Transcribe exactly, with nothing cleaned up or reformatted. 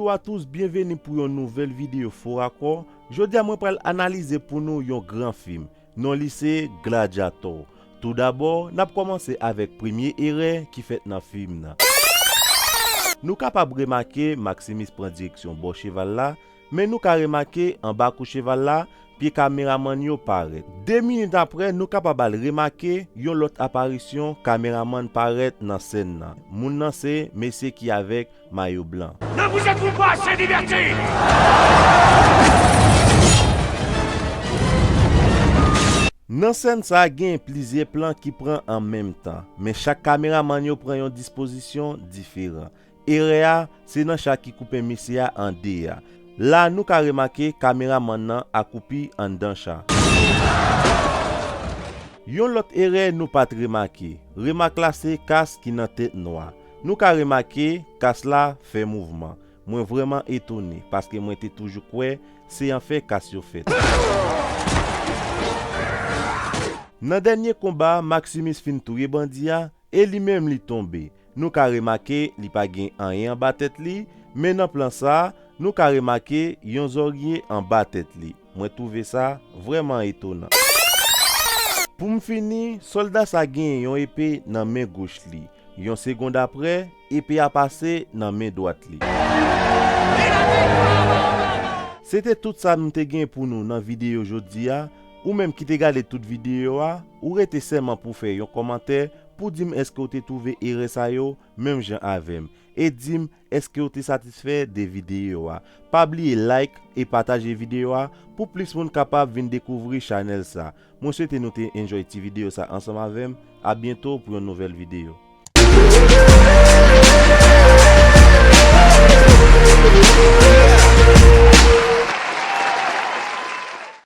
Bonjou a tous, byenveni pou yon nouvèl videyo Fo Rakò. Jodi a mwen pral analize pou nou yon gran fim. Non li se Gladiator. Toudabò, n ap kòmanse avèk premye erè ki fèt nan fim nan. Nou kapab remake Maximus pran direksyon bò cheval la, men nou ka remake anba kou cheval la, pye kameramann yo parèt. De minit apre, nou kapab al remake yon lòt aparisyon kameramann parèt nan sèn nan. Moun nan se mesye ki avèk mayo blan. Ne vous êtes pas assez divertis. Nan sèn sa, gen plizyè plan ki pran an menm tan, men chak kameramann yo pran yon dispozisyon diferan. Erè a, se nan cha ki koupe mesye a an de a. La, nou ka remake kameramann nan akwoupi anndan cha. Yon lòt erè nou pa t remake. Remak la se kas ki nan tèt nwa. Nou ka remake kas la fè mouvman. Mwen vrèman etone, paske mwen te toujou kwè se an fè kas yo fèt. Nan dènye konba a, Maximus fin touye bandi a, e li menm li tonbe. Nou ka remake li pa gen anyen anba tèt li, men nan plan sa a, nou ka remake yon zòrye anba tèt li. Mwen twouve sa vrèman etonan. Pou m fini, sòlda sa genyen yon epe nan men goch li. Yon segond apre, epe a pase nan men dwat li. Se te tout sa m te gen pou nou nan videyo jodi a. Ou menm ki te gade tout videyo a, ou rete sèlman pou fè yon kòmantè pou di m èske w te twouve erè sa yo menm jan avè m. E di m èske w te satisfè de videyo a. Pa bliye like e pataje videyo a pou plis moun kapab vin dekouvri chanèl sa. Mwen swete nou te enjoy ti videyo sa ansanm avè m. A byento pou yon nouvèl videyo.